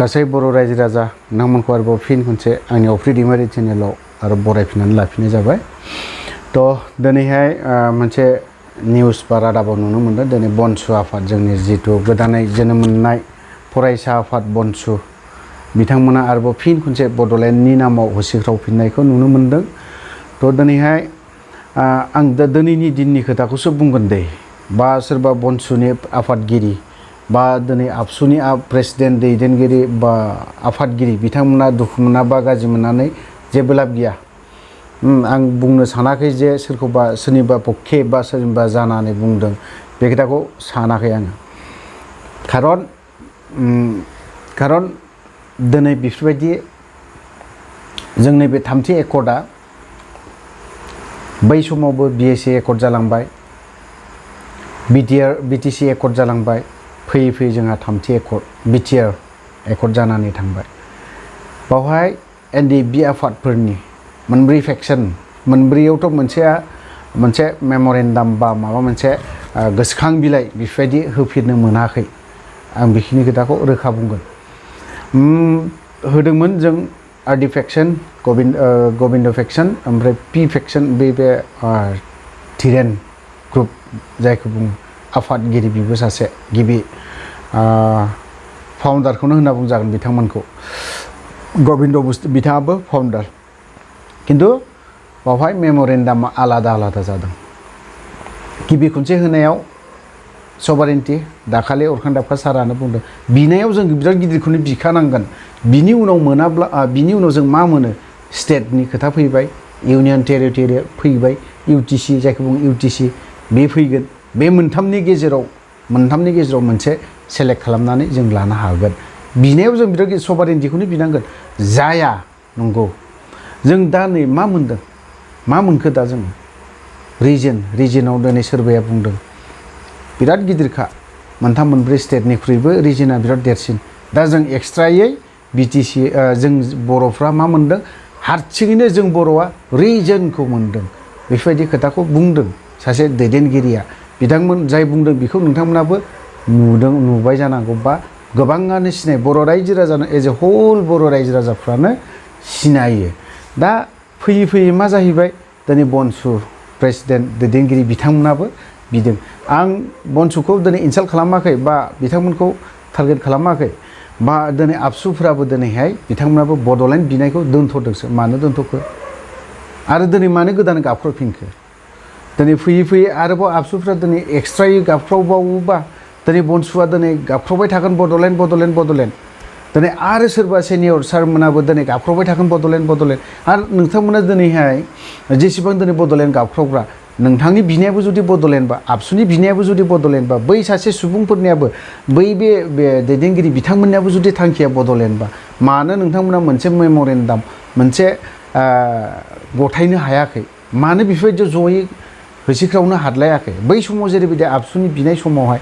गासै बर' रायजो राजा नोंथांमोनखौ आरोबाव फिन खनसे आंनि अफ्रि दैमारि चेनेलाव आरो बरायफिननानै लाफिननाय जाबाय। थ' दिनैहाय मोनसे निउस बा रादाबाव नुनो मोनदों दिनै बनसु आफाद जोंनि जिथु गोदानै जोनोम मोननाय फरायसा आफाद बनसु बिथांमोना आरोबाव फिन खनसे बड'लेण्डनि नामाव होसिख्रावफिननायखौ नुनो मोनदों। थ' दिनैहाय आं दिनैनि दिननि खोथाखौसो बुंगोन दे बा सोरबा बनसुनि आफादगिरि बा दिनै आबसुनि प्रेसिडेन्ट दैदेनगिरि बा आफादगिरि बिथांमोना दुखु मोना बा गाज्रि मोननानै जेबो लाब गैया। आं बुंनो सानाखै जे सोरखौबा सोरनिबा पक्षे बा सोरनिबा जानानै बुंदों बे खोथाखौ सानाखै आङो। खारन दिनै बेफोरबायदि जोंनि बे थामथि एकर्डआ बै समावबो बिएसए एकर्ड जालांबाय, बिटिसि एकर्ड जालांबाय, फैयै फैयै जोंहा थामथि एकर्ड बिटिआर एकर्ड जानानै थांबाय। बावहाय एनडिएफबि आफादफोरनि मोनब्रै फेक्सन, मोनब्रैयावथ' मोनसे मेम'रेन्डाम बा माबा मोनसे गोसोखां बिलाइ बेफोरबायदि होफिननो मोनाखै। आं बेखिनि खोथाखौ रोखा बुंगोन। होदोंमोन जों आरडि फेक्सन, गबिन्द फेक्सन, ओमफ्राय पि फेक्सन बे धिरेन ग्रुप जायखौ बुङो आफादगिरि बिबो सासे गिबि फाउन्डारखौनो होनना बुंजागोन बिथांमोनखौ। गबिन्द बिथाङाबो फाउन्डार, खिन्थु बावहाय मेम'रेन्डामा आलादा आलादा जादों। गिबि खनसे होनायाव सभारेन्टि दाखालि अरखान दाबखा सारानो बुंदों बिनायाव जों बिराद गिदिरखौनो बिखानांगोन, बिनि उनाव मोनाब्ला बिनि उनाव जों मा मोनो स्टेटनि खोथा फैबाय, इउनियन टेरिटरि फैबाय, इउटिसि जायखौ बुङो इउटिसि बे फैगोन। बे मोनथामनि गेजेराव मोनसे सेलेक्ट खालामनानै जों लानो हागोन। बिनायाव जों बिराद सभारेन्टिखौनो बिनांगोन। जाया नंगौ, जों दा नै मा मोनदों, मा मोनखो दा जों रिजनाव दिनै सोरबाया बुंदों बिराद गिदिरखा, मोनथाम मोनब्रै स्टेटनिख्रुइबो रिजना बिराद देरसिन। दा जों एक्सट्रायै बिटिसि जों बर'फ्रा मा मोनदों, हारसिङैनो जों बर'आ रिजनखौ मोनदों। बेफोरबायदि खोथाखौ बुंदों सासे दैदेनगिरिया। बिथांमोन जाय बुंदों बेखौ नोंथांमोनाबो नुबाय जानांगौ बा गोबाङानो सिनाय, बर' रायजो राजानो एज ए हल बर' रायजो राजाफ्रानो सिनायो। दा फैयै फैयै मा जाहैबाय, दिनै बनसु प्रेसिडेन्ट दैदेनगिरि बिथांमोनाबो बिदों। आं बनसुखौ दिनै इनसाल्ट खालामाखै बा बिथांमोनखौ टारगेट खालामाखै बा दिनै आबसुफ्राबो दिनैहाय बिथांमोनाबो बड'लेण्ड बिनायखौ दोनथ'दोंसो। मानो दोनथ'खो आरो दिनै मानो गोदान गाबख्रावफिनखो? दिनै फैयै फैयै आरोबाव आबसुफ्रा दिनै एक्सट्रायै गाबख्रावबावोबा दिनै बनसुआ दिनै गाबख्रावबाय थागोन बड'लेण्ड। दिनै आरो सोरबा सेनियर सारमोनाबो दिनै गाबख्रावबाय थागोन बड'लेण्ड। आरो नोंथांमोना दिनैहाय जेसेबां दिनै बड'लेण्ड गाबख्रावग्रा, नोंथांनि बिनायाबो जुदि बड'लेण्डबा, आबसुनि बिनायाबो जुदि बड'लेण्डबा, बै सासे सुबुंफोरनियाबो बै बे दैदेनगिरि बिथांमोननियाबो जुदि थांखिया बड'लेण्डबा, मानो नोंथांमोना मोनसे मेम'रेन्डाम मोनसे गथायनो हायाखै? मानो बेफोरबायदि जयै होसिख्रावनो हादलायाखै? बै समाव जेरैबायदि आबसुनि बिनाय समावहाय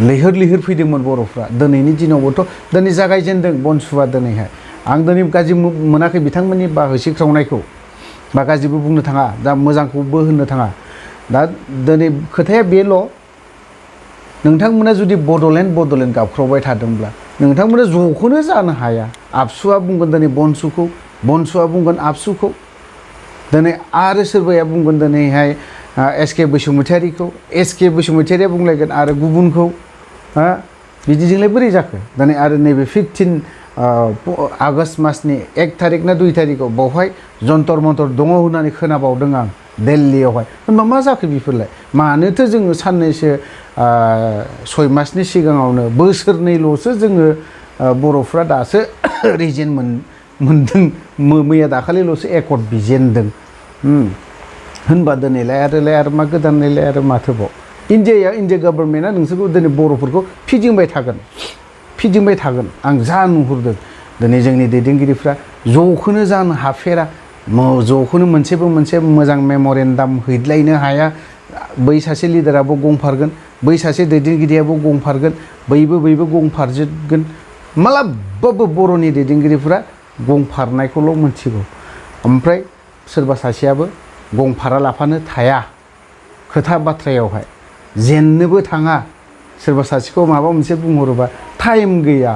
लैहोर फैदोंमोन बर'फ्रा, दिनैनि दिनावबोथ' दिनै जागायजेनदों बनसुआ दिनैहाय। आं दिनै गाज्रि मोनाखै बिथांमोननि बा होसिख्रावनायखौ, बा गाज्रिबो बुंनो थाङा, दा मोजांखौबो होननो थाङा। दा दिनै खोथाया बेल', नोंथांमोना जुदि बड'लेण्ड गाबख्रावबाय थादोंब्ला नोंथांमोना ज'खौनो जानो हाया। आबसुआ बुंगोन दिनै बनसुखौ, बनसुआ बुंगोन आबसुखौ, दिनै आरो सोरबाया बुंगोन दिनैहाय एसके बसुमतारिखौ, एसके बसुमतारिया बुंलायगोन आरो गुबुनखौ। बिदिजोंलाय बोरै जाखो? दिनै आरो नैबे 15 आगष्ट मासनि 1 थारिख ना 2 थारिखआव बावहाय जन्तर मन्तर दङ होननानै खोनाबावदों आं दिल्लीयावहाय। होनबा मा जाखो बेफोरलाय? मानोथो जोङो साननैसो 6 मासनि सिगाङावनो बोसोरनैल'सो जोङो बर'फ्रा दासो रिजन मोनदों, मैया दाखालिल'सो एकर्ड बिजेनदों। होनबा दिनैलाय आरो मा गोदानैलाय आरो माथोबाव? इन्डिया गभर्नमेन्टआ नोंसोरखौ दिनै बर'फोरखौ फिदिंबाय थागोन। आं जा नुहुरदों दिनै जोंनि दैदेनगिरिफ्रा ज'खौनो जानो हाफेरा, ज'खौनो मोनसे मोजां मेम'रेन्डाम हैलायनो हाया। बै सासे लिडाराबो गंफारगोन, बै सासे दैदेनगिरियाबो गंफारगोन, बैबो गंफारजोबगोन। मालाबाबो बर'नि दैदेनगिरिफ्रा गंफारनायखौल' मोनथिगौ, ओमफ्राय सोरबा सासेयाबो गंफारा लाफानो थाया खोथा बाथ्रायावहाय, जेन्नोबो थाङा। सोरबा सासेखौ माबा मोनसे बुंहरोबा टाइम गैया,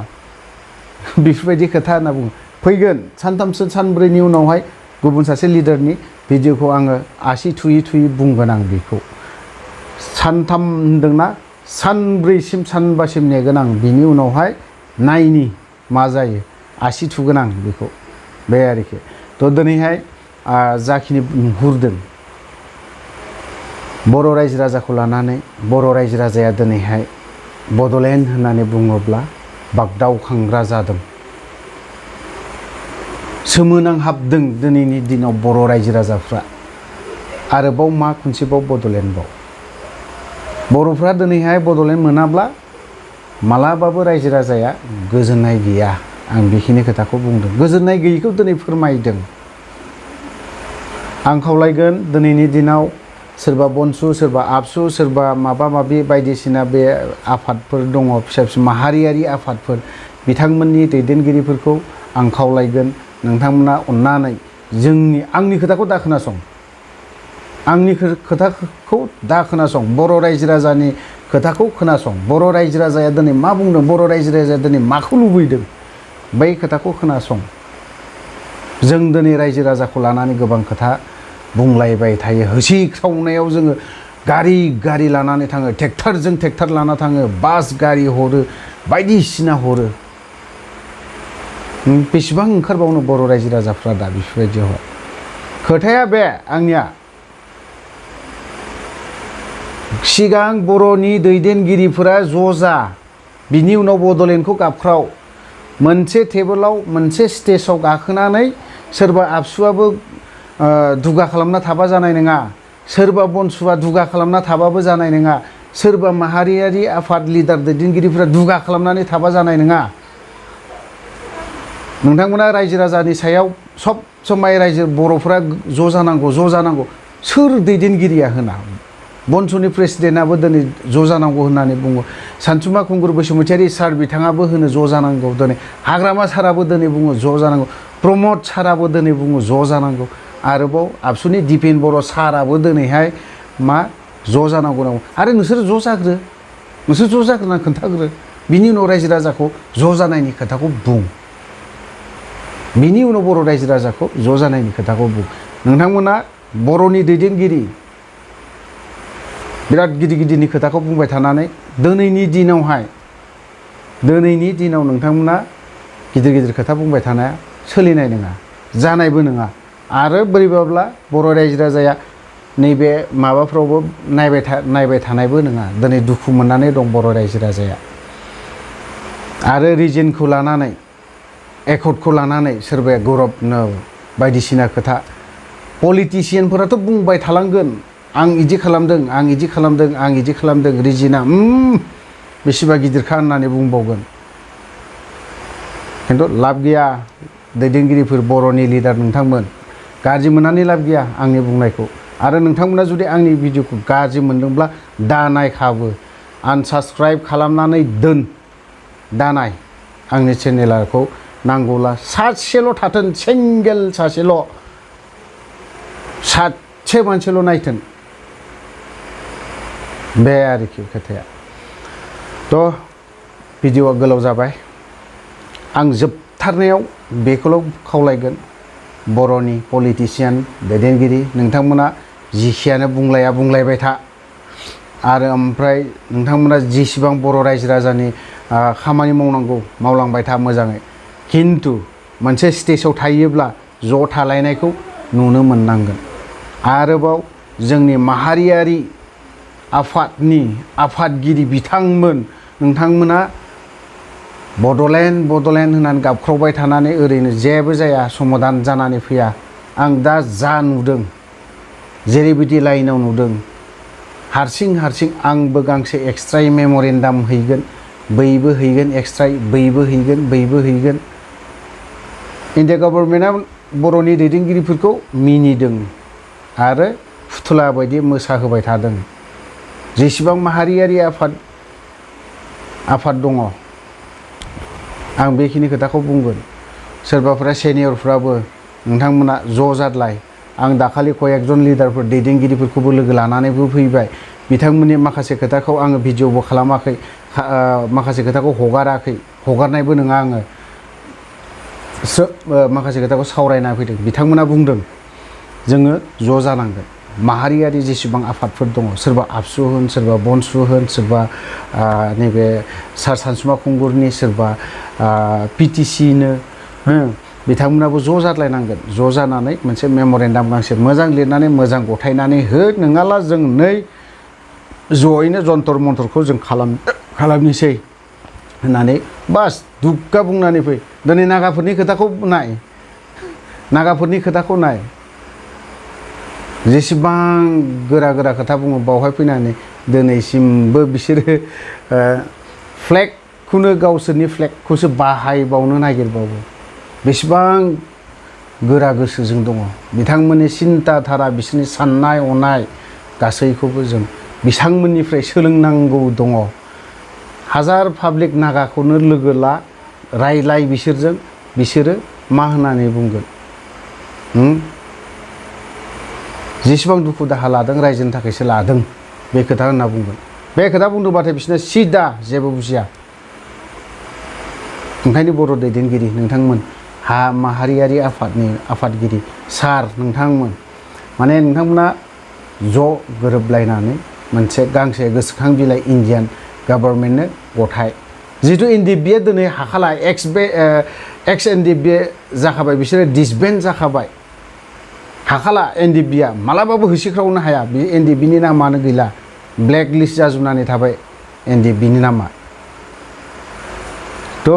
बेफोरबायदि खोथा होनना बुङो। फैगोन सानथामसो सानब्रैनि उनावहाय गुबुन सासे लिडारनि भिडिअखौ आङो आसि थुयै थुयै बुंगोन आं बेखौ। सानथाम होनदोंना सानब्रैसिम सानबासिम नेगोन आं, बिनि उनावहाय नायनि मा जायो, आसि थुगोन आं बेखौ, बे आरोखि। थ' दिनैहाय जाखिनि नुहुरदों बर' रायजो राजाखौ लानानै, बर' रायजो राजाया दिनैहाय बड'लेण्ड होननानै बुङोब्ला बागदावखांग्रा जादों, सोमोनांहाबदों दिनैनि दिनाव बर' रायजो राजाफ्रा। आरोबाव मा खनसेबाव बड'लेण्डबाव। बर'फ्रा दिनैहाय बड'लेण्ड मोनाब्ला मालाबाबो रायजो राजाया गोजोननाय गैया। आं बेखिनि खोथाखौ बुंदों, गोजोननाय गैयैखौ दिनै फोरमायदों। आं खावलायगोन दिनैनि दिनाव सोरबा बनसु, सोरबा आबसु, सोरबा माबा माबि बायदिसिना बे आफादफोर दङ, फिसा फिसा माहारियारि आफादफोर, बिथांमोननि दैदेनगिरिफोरखौ आं खावलायगोन नोंथांमोना अननानै आंनि खोथाखौ दा खोनासं, आंनि खोथाखौ दा खोनासं, बर' रायजो राजानि खोथाखौ खोनासं। बर' रायजो राजाया दिनै मा बुंदों, बर' रायजो राजाया दिनै माखौ लुबैदों, बै खोथाखौ खोनासं। जों दिनै रायजो राजाखौ लानानै गोबां खोथा बुंलायबाय थायो, होसिख्रावनायाव जोङो गारि गारि लानानै थाङो, ट्रेक्टरजों ट्रेक्टर लाना थाङो, बास गारि हरो, बायदिसिना हरो। बेसेबां ओंखारबावनो बर' रायजो राजाफ्रा दा बेफोरबायदियावहाय। खोथाया बे आंनिया, सिगां बर'नि दैदेनगिरिफोरा ज' जा, बिनि उनाव बड'लेण्डखौ गाबख्राव। मोनसे टेबोलाव मोनसे स्टेजाव गाखोनानै सोरबा आबसुआबो दुगा खालामना थाबा जानाय नङा, सोरबा बनसुआ दुगा खालामना थाबाबो जानाय नङा, सोरबा माहारियारि आफाद लिडार दैदेनगिरिफोरा दुगा खालामनानै थाबा जानाय नङा। नोंथांमोना रायजो राजानि सायाव सब समाय रायजो बर'फ्रा ज' जानांगौ, ज' जानांगौ। सोर दैदेनगिरिया होना? बनसुनि प्रेसिडेन्टआबो दिनै ज' जानांगौ होननानै बुङो। सानसुमा खुंगुर बसुमतारी सार बिथाङाबो होनो ज' जानांगौ दिनै। हाग्रामा साराबो दिनै बुङो ज' जानांगौ। प्रमद साराबो दिनै बुङो ज' जानांगौ। आरोबाव आबसुनि दिपेन बर' साराबो दिनैहाय मा ज' जानांगौ नांगौ। आरो नोंसोर ज' जाग्रो, नोंसोर ज' जाग्रोना खोन्थाग्रो, बिनि उनाव रायजो राजाखौ ज' जानायनि खोथाखौ बुं। बिनि उनाव बर' रायजो राजाखौ ज' जानायनि खोथाखौ बुं। नोंथांमोना बर'नि दैदेनगिरि बिराद गिदिर गिदिरनि खोथाखौ बुंबाय थानानै दिनैनि दिनाव नोंथांमोना गिदिर गिदिर खोथा बुंबाय थानाया सोलिनाय नङा, जानायबो नङा। आरो बोरैबाब्ला बर' रायजो राजाया नैबे माबाफ्रावबो नायबाय थानायबो नङा। दिनै दुखु मोननानै दं बर' रायजो राजाया। आरो रिजनखौ लानानै, एकर्डखौ लानानै सोरबाया गौरबनो बायदिसिना खोथा, पलिटिसियानफोराथ' बुंबाय थालांगोन, आं इदि खालामदों, आं इदि खालामदों, आं इदि खालामदों, रिजिना बेसेबा गिदिरखा होननानै बुंबावगोन। खिन्थु लाब गैया। दैदेनगिरिफोर, बर'नि लिडार नोंथांमोन, गाज्रि मोननानै लाब गैया आंनि बुंनायखौ। आरो नोंथांमोना जुदि आंनि भिडिअखौ गाज्रि मोनदोंब्ला दा नायखाबो, आनसाबस्क्राइब खालामनानै दोन, दा नाय। आंनि चेनेलखौ नांगौला सासेल' थाथों, सिंगेल सासेल', सासे मानसिल' नायथों, बे आरोखि खोथाया। थ' भिडिअआ गोलाव जाबाय। आं जोबथारनायाव बेखौल' खावलायगोन, बर'नि पलिटिसियान दैदेनगिरि नोंथांमोना जिखियानो बुंलायबाय था। आरो ओमफ्राय नोंथांमोना जेसेबां बर' रायजो राजानि खामानि मावनांगौ मावलांबाय था मोजाङै। खिन्थु मोनसे स्टेजाव थायोब्ला ज' थालायनायखौ नुनो मोननांगोन। आरोबाव जोंनि माहारियारि आफादनि आफादगिरि बिथांमोन, नोंथांमोना बड'लेण्ड होननानै गाबख्रावबाय थानानै ओरैनो जेबो जाया, समाधान जानानै फैया। आं दा जा नुदों, जेरैबायदि लाइनाव नुदों, हारसिं आंबो गांसे एक्सट्रायै मेम'रेन्डाम हैगोन, बैबो हैगोन एक्सट्रायै, बैबो हैगोन। इन्डिया गभर्नमेन्टआ बर'नि दैदेनगिरिफोरखौ मिनिदों आरो फुथुला बायदि मोसाहोबाय थादों। जेसेबां माहारियारि आफाद दङ, आं बेखिनि खोथाखौ बुंगोन। सोरबाफोरा सेनियरफ्राबो नोंथांमोना ज' जाद्लाय। आं दाखालि कयेकजन लिडारफोर, दैदेनगिरिफोरखौबो लोगो लानानैबो फैबाय। बिथांमोननि माखासे खोथाखौ आङो भिडिअबो खालामाखै, माखासे खोथाखौ हगाराखै, हगारनायबो नङा आङो। माखासे खोथाखौ सावरायना फैदों। बिथांमोना बुंदों जोङो ज' जानांगोन। माहारियारि जेसेबां आफादफोर दङ, सोरबा आबसु होन, सोरबा बनसु होन, सोरबा नैबे सार सानसुमा खुंगुरनि, सोरबा पिटिसिनो, बिथांमोनाबो ज' जालायनांगोन। ज' जानानै मोनसे मेम'रेन्डाम गांसे मोजां लिरनानै मोजां गथायनानै हो, नङाला जों नै ज'यैनो जन्तर मन्तरखौ जों खालामनोसै होननानै बास दुग्गा बुंनानै फै। दिनै नागाफोरनि खोथाखौ नाय, नागाफोरनि खोथाखौ नाय, जेसेबां गोरा गोरा खोथा बुङो बावहाय फैनानै दिनैसिमबो बिसोरो फ्लेगखौनो, गावसोरनि फ्लेगखौसो बाहायबावनो नागिरबावो। बेसेबां गोरा गोसोजों दङ बिथांमोननि सिन्ता धारा, बिसोरनि साननाय हनाय गासैखौबो जों बिथांमोननिफ्राय सोलोंनांगौ दङ। हाजार पाब्लिक नागाखौनो लोगो ला, रायलाय बिसोरजों, बिसोरो मा होननानै बुंगोन? जेसेबां दुखु दाहा लादों रायजोनि थाखायसो लादों बे खोथा होनना बुंगोन। बे खोथा बुंदोंबाथाय बिसोरनो सिदा जेबो बुजिया। ओंखायनो बर' दैदेनगिरि नोंथांमोन, माहारियारि आफादनि आफादगिरि सार नोंथांमोन, माने नोंथांमोना ज' गोरोबलायनानै मोनसे गांसे गोसोखां बिलाइ इन्डियान गभर्नमेन्टनो गथाय। जिहेतु एनडिएफबिआ दिनै हाखाला, एक्स एनडिएफबि जाखाबाय, बिसोरो डिसबेन्ड जाखाबाय, हाखाला। एनडिएफबिआ मालाबाबो होसिख्रावनो हाया। बे एनडिएफबिनि नामानो गैला, ब्लेक लिस्ट जाजोबनानै थाबाय एनडिएफबिनि नामा। थ'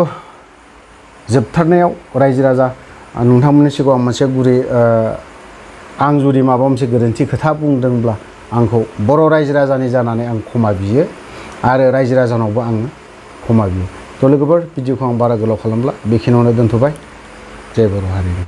जोबथारनायाव रायजो राजा नोंथांमोननि सिगाङाव मोनसे गुरै, आं जुदि माबा मोनसे गोरोन्थि खोथा बुंदोंब्ला आंखौ बर' रायजो राजानि जानानै आं क्षमा बियो, आरो रायजो राजानावबो आङो क्षमा बियो। थ' लोगोफोर, भिडिअखौ आं बारा गोलाव खालामला, बेखिनियावनो दोनथ'बाय। जय बर' हारि।